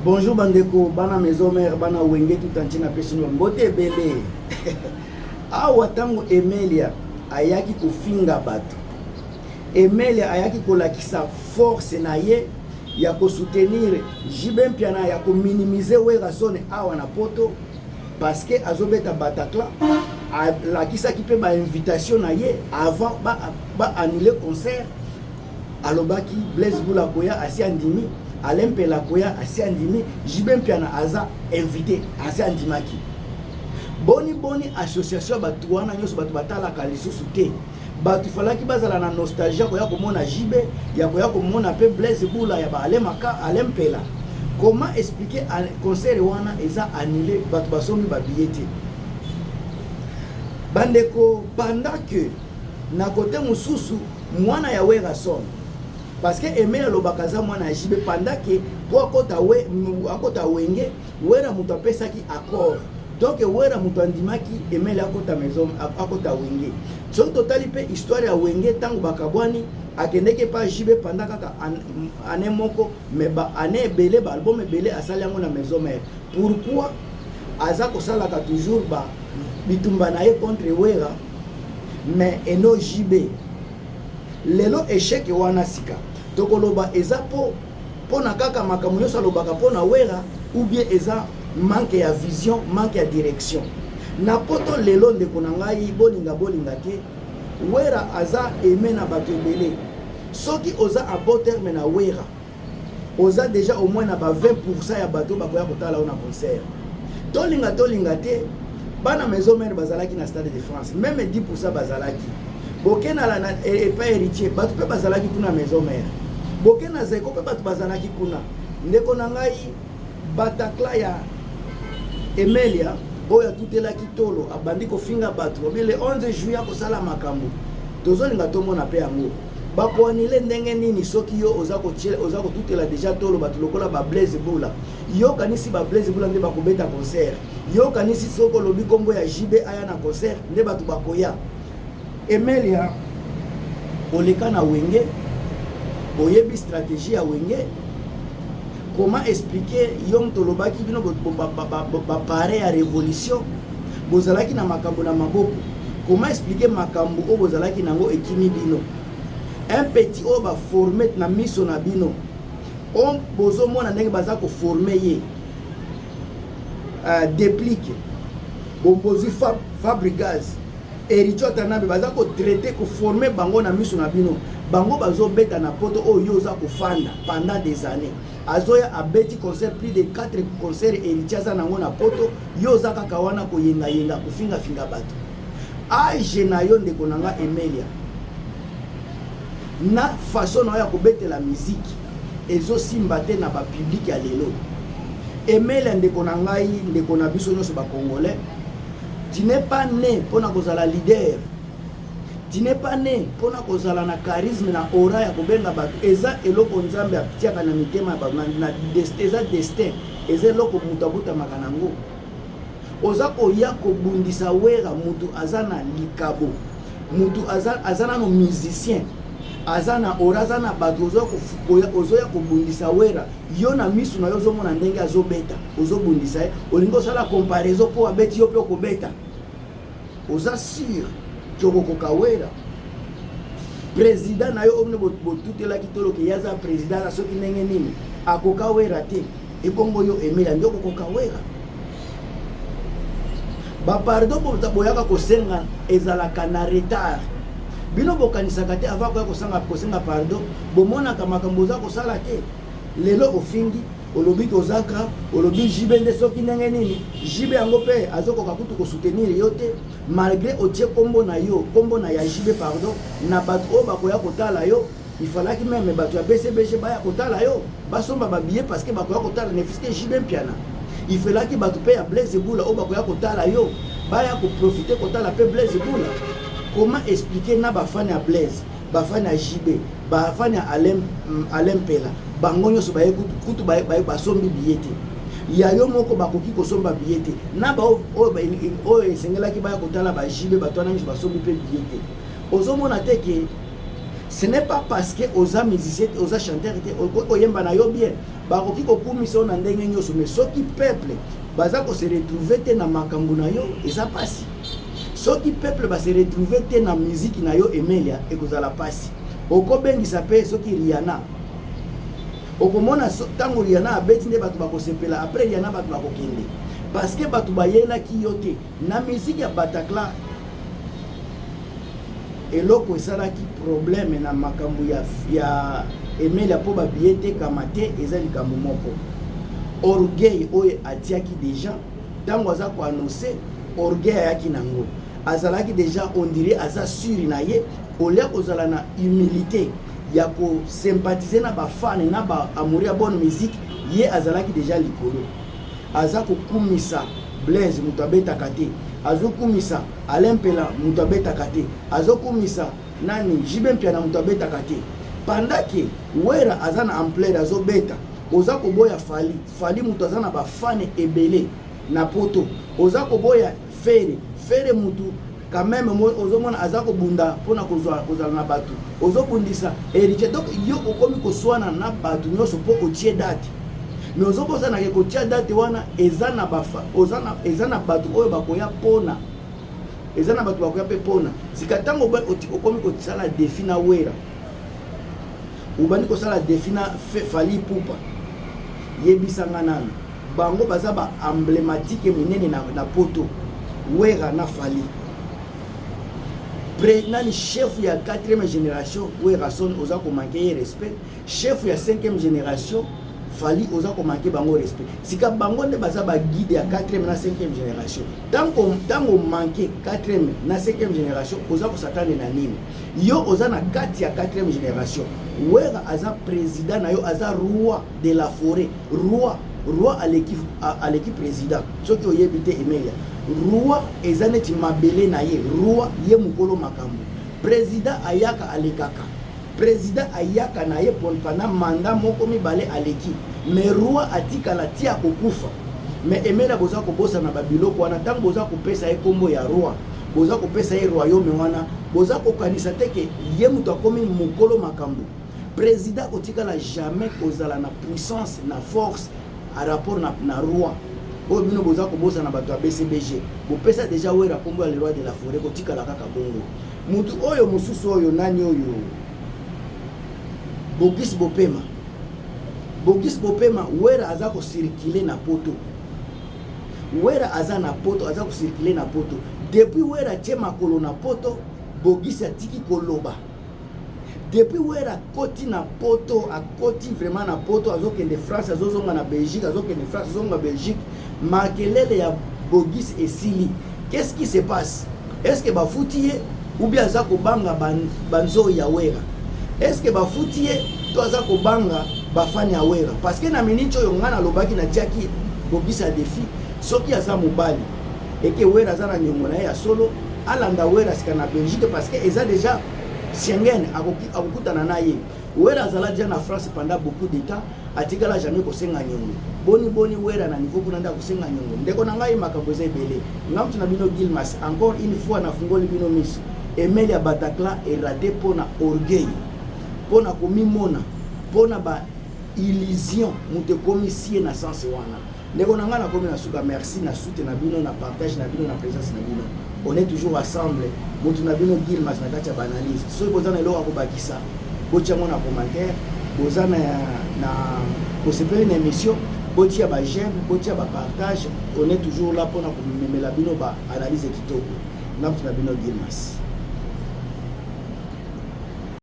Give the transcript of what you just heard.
Bonjour bandeko, bana maison mère, bana Wenge tout entier, napesi bino mbote ebele. Awa ntango Emelia ayaki kofinga bato, Emelia ayaki kolakisa force na ye ya kosoutenir JB Mpiana, ya kominimiser Werrason awa na poto parce que azobeta Bataclan. Alakisaki mpe bainvitation na ye avant ba annuler concert. Alobaki Blaise Bula koya, asi andimi. Alain Mpela koya, asi andimi. JB Mpiana aza invité, asi andimaki. Boni boni association ya bato wana nyonso, bato batalaka lisusu te. Bato falaki bazala na nostalgie koya komona JB, ya koya komona mpe Blaise Bula, ya ba Alain Maka, Alain Mpela. Comment expliquer concert wana eza annulé, bato basombi babillet te? Bandeko, pendant que na kote mosusu mwana ya Werrason, parce que Emile alobaka aza mwana ya JB, pendant que po akota, we, akota Wenge, Wera moto apesaki accord. Donc Wera moto andimaki Emile akota maison, akota Wenge. Soki totali mpe histoire ya Wenge, ntango bakabwani, akendeki epa JB pendant kaka année moko, mais ba année ebele, baalbum ebele asali yango na maison mère. Pourquoi aza kosalaka toujours ba bitumba na ye contre Wera, mais eno JB? Lelo échec wana sika tokoloba eza mpo mpona kaka makambo nyonso alobaka mpo na Wera, ou bien eza manque ya vision, manque ya direction na poto? Lelo, ndeko na ngai, bolinga bolinga te, Wera aza aimé na bato ebele. Soki oza à bon terme na Wera, oza déjà au moins na ba 20 ya bato bakoya kotala yo na concert. Tolinga tolinga te, bana maison mère bazalaki na Stade de France, même 10 bazalaki. Boke na epai Héritier, bato mpe bazalaki kuna. Maison mère, boke na Zeko mpe bato bazalaki kuna. Ndeko na ngai, Bataclan ya Emelia oyo atutelaki tolo, abandi kofinga bato obi le 11 juillet akosala makambo. Tozolinga tomona mpe yango bakoannuler ndenge nini soki yo oza kotutela déjà tolo bato lokola baBlaise Bula. Yo kanisi baBlaise Bula nde bakobeta concert? Yo kanisi soki olobi nkombo ya JB aya na concert nde bato bakoya? Emelia, oleka na Wenge, oyebi stratégie ya Wenge. Comment expliquer yo moto olobaki bino bapare ya révolution, bozalaki na makambo na maboko? Comment expliquer makambo oyo bozalaki nango ekimi bino? Un petit oyo baforme na miso na bino, bozomona ndenge baza koforme ye, Déplique, bozwi Fabregas, Héritier Watanabe, baza kotraite, koforme bango na miso na bino. Bango bazobeta na poto oyo, yo oza kofanda pendant des années. Azoya, abeti concert, plus de 4 concert Héritier aza nango na poto. Yo oza kaka wana koyengayenga, kofingafinga bato. Age na yo, ndeko na nga Emelia, na façon na yo ya kobetela miziki ezosimba te na bapublic ya lelo. Emelia, ndeko na ngai, ndeko na biso nyonso bacongolais, tu n'es pas né mpona kozala leader, tu n'es pas né mpona kozala na charisme, na aura ya kobenga bato. Eza eloko Nzambe atiaka na mitema ya bato, eza destin, eza eloko moto abutamaka nango. Oza koya kobundisa Wera, mutu aza na likabo, mutu aza nano musicien, aza na aura, aza na bato. Ozoya kobundisa Wera, yo na misu na yo ozomona ndenge azobeta, ozobundisa ye. Olingi osala comparaison mpo abeti, yo mpe okobeta? Oza sûr que okokoka Wera, président na yo oyo botutelaki toloke ye aza président, aza soki ndenge nini, akoka Wera te. Ebongo yo Emelia nde okokoka Wera? Bapardon boyaka kosenga ezalaka na retard. Bino bokanisaka te avant koya kosenga pardon, bomonaka makambo oza kosala te. Lelo ofingi, olobi kozaka, olobi JB nde soki ndenge nini. JB yango mpe azokoka kutu kosoutenir yo te, malgré otie nkombo na yo, nkombo na ya JB, pardon, na bato oyo bakoya kotala yo. Ifalaki même bato ya BCBG baya kotala yo, basomba babillet parce que bakoya kotala ne fût-ce que JB Mpiana. Ifelaki bato mpe ya Blaise Bula oyo bakoya kotala yo baya koprofite kotala mpe Blaise Bula. Comment expliquer na bafani ya Blaise, bafani ya JB, bafani ya Alain Mpela, bango nyonso baye kutu basombi billet te? Ya yo moko bakoki kosomba billet te. Na oyo esengelaki baya kotala ba JB, bato wana nyonso basombi mpe billet te. Ozomona te que ce n'est pas parce que oza musicien te, oza chanteur te, okoki koyemba na yo bien. Bakoki kokumisa yo na ndenge nyonso, mais soki peuple baza kose retrouver te na makambo na yo, eza pasi. Soki peuple base retrouver te na miziki na yo, Emelia, ekozala pasi. Okobengisa mpe soki Rihanna, okomona ntango Rihanna abeti nde bato bakosepela. Après Rihanna, bato bakokende, parce que bato bayelaki yo te na miziki ya Bataclan. Eloko esalaki problème na makambo ya Emelia mpo babillet etekama te, eza likambo moko, orgueil oyo atiaki déjà. Ntango aza koannoncer, orgueil ayaki nango, azalaki déjà, on dirait aza sûr na ye. Olia kozala na humilité ya kosympathiser na bafans na baamoureux ya bonne musique, ye azalaki déjà likolo. Aza kokumisa Blaise, moto abetaka te. Azokumisa Alain Mpela, moto abetaka te. Azokumisa nani, JB Mpiana, moto abetaka te, pendant que Wera aza na ampleur, azobeta. Oza koboya Fally. Fally moto aza na bafans ebele na Poto. Oza koboya Ferre. Ferre mutu quand même ozomona aza kobunda mpona kozala na bato. Ozobundisa Héritier. Donc yo okomi koswana na bato nyonso mpo otie date, mais ozobosanake kotia date wana eza na bafa, eza na bato oyo bakoya mpona, eza na bato bakoya mpe mpona sika. Ntango okomi kosala défi na Wera, obandi kosala défi na Fally Ipupa, yebisanga nanu, bango baza ba emblématique minene na Poto, Wera na Fally. Pre nani, chef ya 4e génération Werason, oza komanquer ye respect. Chef ya 5e génération Fally, oza komanquer bango respect. Sika bango nde baza baguide ya 4e na 5e génération. Ntango manque 4e na 5e génération, oza kosatane na nini? Yo oza na kati ya 4e génération. Wera aza président na yo, aza roi de la forêt. Roi aleki président. Soki oyebi te, Emelia, roi eza neti mabele na ye. Roi ye mokolo makambo. Président ayaka, alekaka. Président ayaka na ye pendant mandat moko, mibale, aleki, mais roi atikala ti akokufa. Mais Emelia, boza kobosana babiloko wana. Ntango boza kopesa ye nkombo ya roi, boza kopesa ye royaume wana, boza kokanisa te ke ye moto akomi mokolo makambo. Président akotikala jamais kozala na puissance, na force à rapport na roi oyo bino boza kobosana. Bato ya BCBG, bopesa déjà Wera nkombo ya le roi de la forêt, kotikala kaka bongo. Mutu oyo mosusu oyo nani oyo, Bogis Bopema. Bogis Bopema, Wera aza kocirculer na Poto. Wera aza na Poto, aza kocirculer na Poto. Depuis Wera atie makolo na Poto, Bogisi atiki koloba. Depuis Wera akoti na Poto, akoti vraiment na Poto, azokende France, azozonga na Belgique, azokende France, azozonga Belgique, makelele ya Bogisi esili. Qu'est-ce qui se passe? Est ce que bafuti ye ou bien aza kobanga banzoi ya Wera? Est ce que bafuti ye to aza kobanga bafans ya Wera? Parce que na miniti oyo ngai nalobaki, natiaki Bogisi ya défi: soki aza mobali, eke Wera aza na niongo na ye ya solo, alanda Wera sika na Belgique, parce que eza déjà Schengen, akokutana na ye. Wera azala déjà na France pendant beaucoup de temps, atikala jamais kosenga niongo. Boni boni Wera na niveau kuna nde akosenga niongo? Ndeko na ngai, makambo eza ebele. Nga mutu na bino Gilmas, encore une fois nafungoli bino miso. Emeli ya Bataclan eraté mpo na orgueil, mpo na komimona, mpo na ba illusion. Moto ekomisi ye na sens wana. Ndeko na ngai, nakomi na suka. Merci na soutien na bino, na partage na bino, na présence na bino. On est toujours ensemble. Motu na bino Gilmas na kati ya baanalyse. Soki boza na eloko ya kobakisa, botiango na commentaire. Boza na bosepeli na émission, botia baj'aime, botia bapartage. On est toujours là mpona komemela bino baanalyse kitoko. Nga motu na bino Gilmas.